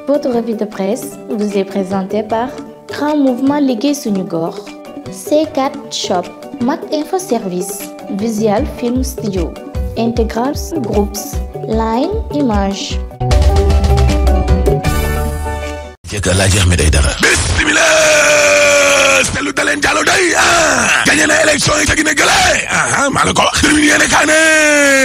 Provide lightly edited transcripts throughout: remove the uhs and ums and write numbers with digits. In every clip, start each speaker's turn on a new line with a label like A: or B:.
A: Votre revue de presse vous est présentée par Grand Mouvement Liggéey Suñu Gox, C4 Shop, Mac Info Service, Visual Film Studio, Integral Groups, Line Image.
B: jëkkër laa jeex mi day dara bismillah selu daleen jàllo day gañe na élection yi ca Guinée gële maa la ko wax termine yéene kaa ne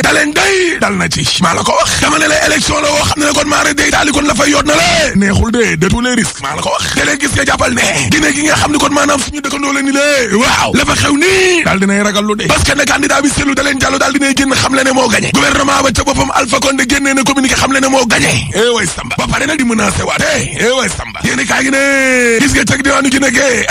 B: daleen day dal na ci maa la ko wax dama ne la élection la woo xam ne kon maa rek day daali kon la fay yoot na la neexul de tous les risques maa la ko wax te leen gis nga jàppal ne Guinée gi nga xam ne kon maanaam suñu dëkkandoo la ni lée waaw la fa xew nii daal dinay ragal lu de parce que ne candidat bi selu daleen jàllo daal dinay génn xam le ne moo gañe gouvernement ba ca boppam Alpha Condé génnee na communiqué xam le ne moo gañe way Samba ba pare nag di menacé waat way Samba yéene kaa gi ne gis nga teg diwaanu Guinée gee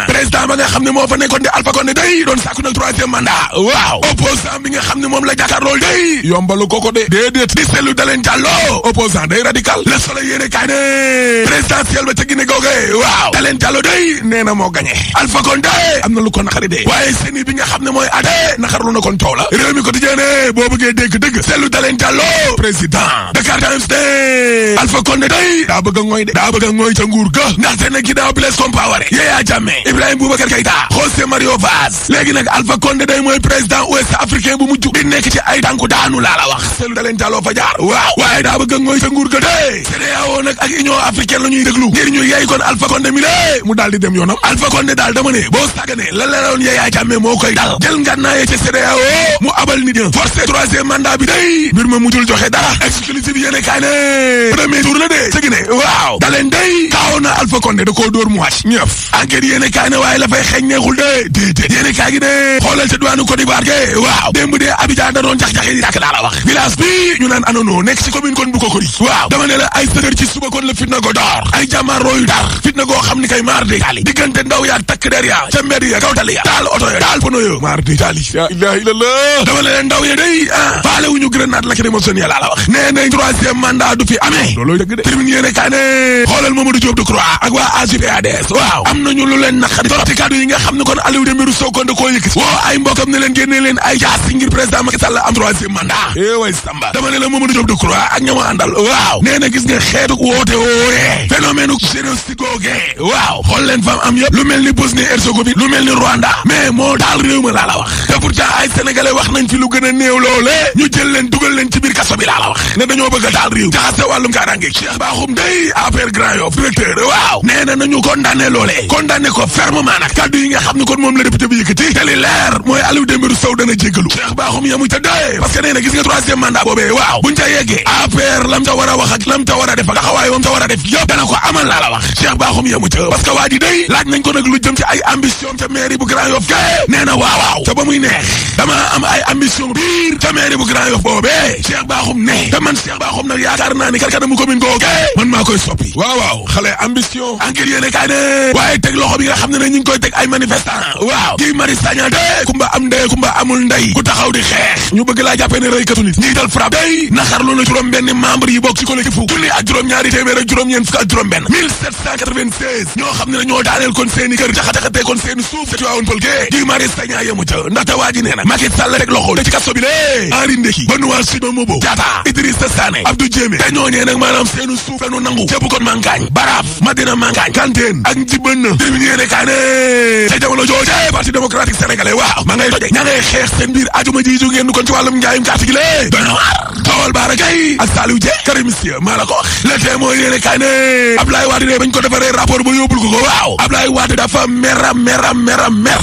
B: président ba nga xam ne moo fa nekkoon di Alpha Condé day doon sàkku nag troisième mandat waaw opposant bi nga xam ne moom la jàkkaarlool day yombalu ko de déedéet di selu daleen jàllo opposant day radical Le Soleil yéene kaa ne présidentiel ba ca Guinée googe waaw daleen jàllo day nee na moo gagné Alpha Condé am na lu ko naqari de waaye seeni bi nga xam ne mooy ade naqarlu na kon coow la réew mi quotidien ne boo bëggee dégg dëgg selu daleen jàllo président Dakar Times de Alpha Condé day daa bëgg a ngooy de daa bëgg a ngooy ca nguur ga ndaxte nag ginnaaw Blaise Compaoré Yaya Jammeh Ibrahima Boubacar Keïta José Mario Vaz léegi nag Alpha Condé day mooy président ouest africain bu mujj di nekk ci ay tànku daanu laa la wax selu daleen jàlloo fa jaar waaw waaye daa bëgg a ngooy ca nguur ga de CEDEAO nag ak Union africaine la ñuy déglu ngir ñu yey kon Alpha Condé mi lée mu daal di dem yoonam Alpha Condé daal dama ne boo sàggane la leeroon Yaya Jammeh moo koy dal jël ngànnaaye ca CEDEAO mu abal nit ña forcé troisième mandat bi day mbir ma mujjul joxe dara exclusif yéene kaay ne premier tour la de ca Guinée waaw daleen day kaaw na Alpha Condé da koo dóor mu wàcc ñëf enquête yéene kaay ne waaye la fay xeeñ neexul de déedéet yéene kaay gi ne xoolal ca diwaanu Côte d'Ivoire ge waaw démb de Abidjan da doon jax-jaxe di dàkk daa la wax village bi ñu naan Anono nekk ci commune kon bu Kokori waaw dama ne la ay sëgër ci suba kon la fitna go door ay jàmmaaroo yu dar fitna goo xam ni kay maar de taali diggante ndaw yaak takk der ya ca mbedd ya kaw tali ya taal oto ya taal pono yo maar de taali la ilaha illallah dama ne leen ndaw ya day faale wuñu grenade lacrymogène ya laa la wax nee nañ troisième mandat du fi amee loolooy dëgg de termine yéene kaay ne xoolal Mamadou Diop Decroix ak waa AJ/PADS waaw am nañu lu leen naqari torop ci kàddu yi nga xam ne kon Aliou Dembourou Sow kon da koo yëkkati woo ay mbokam ne leen génnee leen ay jaas ngir président Macky Sall am troisième mandat way Samba dama ne la Mamadou Diop Decroix ak ñama àndal waaw nee na gis nga xeetu woote wooyee phénomène génocide googee waaw xool leen fam am yëpp lu mel ni Bosnie-Herzégovine lu mel ni Rwanda mais moo daal réew ma laa la wax te pourtant ay sénégalais wax nañ fi lu gën a néew loole ñu jël leen dugal leen ci biir kaso bi laa la wax ne dañoo bëgg a daal réew jaxase wàllum kaaraange Cheikh Bakhoum day APR Grand Yoff directeur waaw nee na nañu condamné loolee condamné ko fermement nag kaddu yi nga xam ne kon moom la député bi yëkkati te li leer mooy Aliou Dembourou Sow dana jéggalu Cheikh Bakhoum yamu ca dee parce que nee na gis nga troisième mandat boobee waaw buñ ca yeggee APR lam ca war a wax ak lam ca war a def ak taxawaay moom ca war a def yëpp dana ko amal laa la wax Cheikh Bakhoum yamu ca parce que waa ji day laaj nañ ko nag lu jëm ci ay ambition ca mairie bu Grand Yoff ke nee na waaw te ba muy neex dama am ay ambition biir ca mairie bu Grand Yoff boobee Cheikh Bakhoum ne te man Cheikh Bakhoum nag yaakaar naa ni karkanamu commune googu man maa koy soppi waaw xale ambition enquête yéene kaay ne waaye teg loxo bi nga xam ne ne ñu ngi koy teg ay manifestant waaw Guy Marius Sagna de kumba am ndey kumba amul ndey ku taxaw di xeex ñu bëgg laa jàppee ne rëykatu nit njiital FRAPP day naxarlu na juróom benn membre yi bokk ci collectif junni ak juróom ñaari téeméer ak juróom ñeent fukk ak juróom benn 1796 ñoo xam ne ne ñoo daaneel kon seeni kër jaxate kon seeni suuf ci waawoon pël gee Guy Marius Sagna yemu ca ndaxte waa ji nee na Macky Sall rek loxo te ci kaso bi lée Henri Ndeki Benoît Simon Mobo Diatta Idrissa Sané Abdou Diémé te ñooñee nag maanaam seeni suuf lañu nangu ca Bukon Mankagne Baraf Madina Mankagne Kanteen ak Njibën termine yéene kaa ne ca jamono jooje parti démocratique sénégalais waaw ma ngay toje ña ngay xeex seen biir ajuma ji ju ngeen kon ci wàllum njaayum carte gi lée doy na waar Tawal Baara Gaye ak Saliou Dieng Karim Monsieur maa la ko wax le témoin yéene kaa ne Abdoulaye Wade ne bañ ko defaree rapport ba yóbbul ko waaw Abdoulaye Wade dafa mer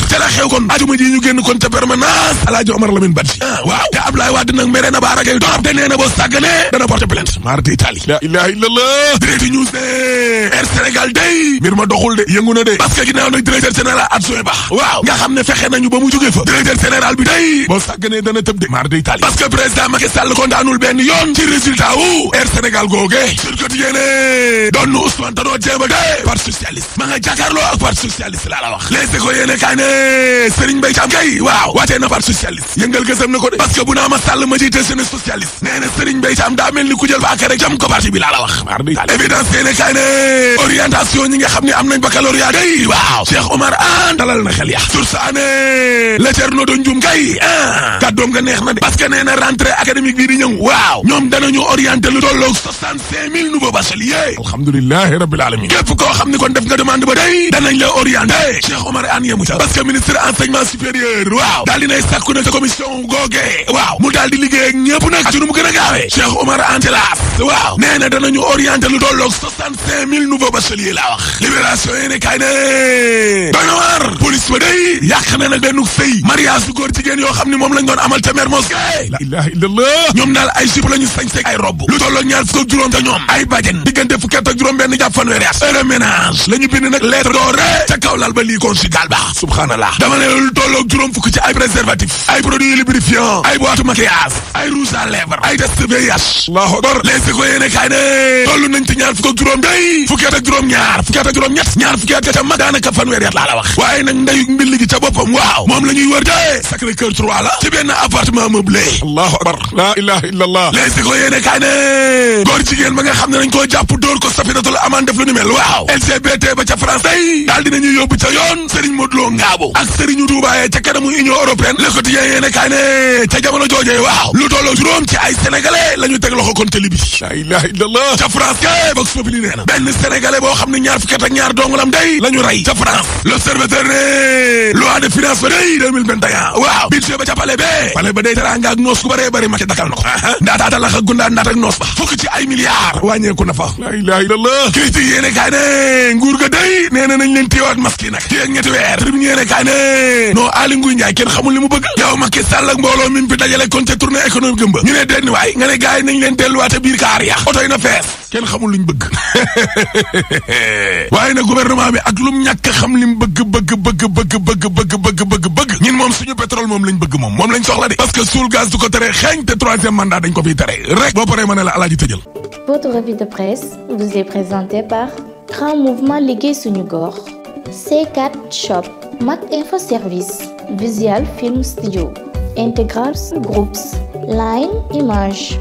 B: ca la xew kon ajuma ji ñu génn kon ca permanence Alaaji Omar Lamine Badji waaw te Abdoulaye Wade nag mere na Baara Gaye torop te nee na boo sàggane dana porter plainte mar di Italie la ilaha illallah Direct News ne Air Sénégal day mbir ma doxul de yëngu na de parce que ginnaaw nag directeur général adjoint ba waaw nga xam ne fexe nañu ba mu jógee fa directeur général bi day boo sàgganee dana tëb de mar di Italie parce que président Macky Sall kontaanul benn yoon ci résultat wu Air Sénégal googe sur quotidien doon nu Ousmane Tanor Dieng ba day parti socialiste ma nga jàkkaarloo ak parti socialiste laa la wax Les Échos yéene kaa ne Serigne Mbaye Thiam kay waaw waatee na parti socialiste yëngal gësam na ko de parce que bu naa ma Sall ma jiite jeunesse socialiste nee na Serigne Mbaye Thiam daa mel ni ku jël baaka rek jam ko parti bi laa la wax mar di Italie évidence yéene kaa ne orientation ñi nga xam ne am nañ baccalauréat day waaw Cheikh Omar Anne dalal na xel ya source année la Thierno do Ndioum kay kàddoom nga neex na de parce que nee na rentrée académique bii di ñëw waaw ñoom danañu orienté lu tolloog 65 000 nouveaux bacheliers alhamdulilahi rabbil alamin képp koo xam ni kon def nga demande ba day danañ la orienté Cheikh Omar Anne yemu ca parce que ministre enseignement supérieur waaw daal dinay sàkku na ca commission googee waaw mu daal di liggéey ak ñëpp nag ci nu mu gën a gaawee Cheikh Omar Anne waaw nee na danañu orienté lu tolloog 65 000 nouveaux bacheliers laa wax libération yéene kaay ne doy na waar police ba day yàq na nag benn sëy mariage su góor jigéen yoo xam ne moom lañ doon amal ca Mermoz Gueye la ilaha illallah ñoom daal ay jupe la ñu sañse ay robb lu tolloog ñaar fukk ak juróom te ñoom ay bàjjen diggante fukki at ak juróom benn jàpp fanweeri at heure ménage la ñu bind nag lettre d'ordre ca kaw lal ba lii conjugal ba subhanallah dama ne lu tolloog juróom fukk ci ay préservatif ay produits lubrifiants ay boîte maquillage ay rouge à lèvres ay test VIH allahu akbar les ko yéene kaay ne tollu nañ ci ñaar fukk ak juróom day fukki at ak juróom ñaar fukki at ak juróom ñett ñaar fukki at ca mag daanaka fanweeri at laa la wax waaye nag ndayu mbilli gi ca boppam waaw moom la ñuy wër de Sacré-Cœur 3 la ci benn appartement meublé allahu akbar la ilaha illallah les ko yéene kaay ne góor jigéen ba nga xam ne nañ koo jàpp dóor ko sapinatul amaan def lu ni mel waaw LGBT ba ca France day daal dinañuy yóbbu ca yoon Serigne Modou Lo Ngabo ak Serigne Touba ca kanamu Union européenne Le Quotidien yéene kaay ne ca jamono joojee waaw lu tolloo juróom ci ay sénégalais la ñu teg loxo kon télé bi la ilaha illallah ca France kay Vox Populi nee na benn sénégalais boo xam ne ñaar fukki at ak ñaar dong lam day la ñu rey ca France L'Observateur ne loi de finance ba day 2021 waaw budget ba ca palais ba day teranga ak noos ku bëree bëri ma ci dakal na ko ndaataata lax ak gundaan ndaat ak noos ba fukk ci ay milliards wàññeeku na fa la ilaha illallah critique yéene kaay ne nguur ga day nee na nañ leen téewaat masque yi nag ci ak ñetti weer tribune yéene kaay ne non Aly Ngouille Ndiaye kenn xamul li mu bëgg yow Macky Sall ak mbooloo mi fi dajale kon ca tournée économique gëmba ñu ne denn waay nga ne gars yi nañ leen delluwaate biir kaar ya oto yi na fees kenn xamul luñ bëgg waaye nag gouvernement bi ak lum ñàkk xam lim bëgg ñun moom suñu pétrole moom lañ bëgg moom lañ soxla de parce que suul gaz du ko tere xeeñ te troisième mandat dañ ko fiy tere rek boo paree ma ne la alaaji tëjal.
A: Votre revue de presse vous est présentée par Grand Mouvement Liggéey Suñu Gox, C4 Shop, Mac Info Service, Visual Film Studio, Integrals Groups, Line Image.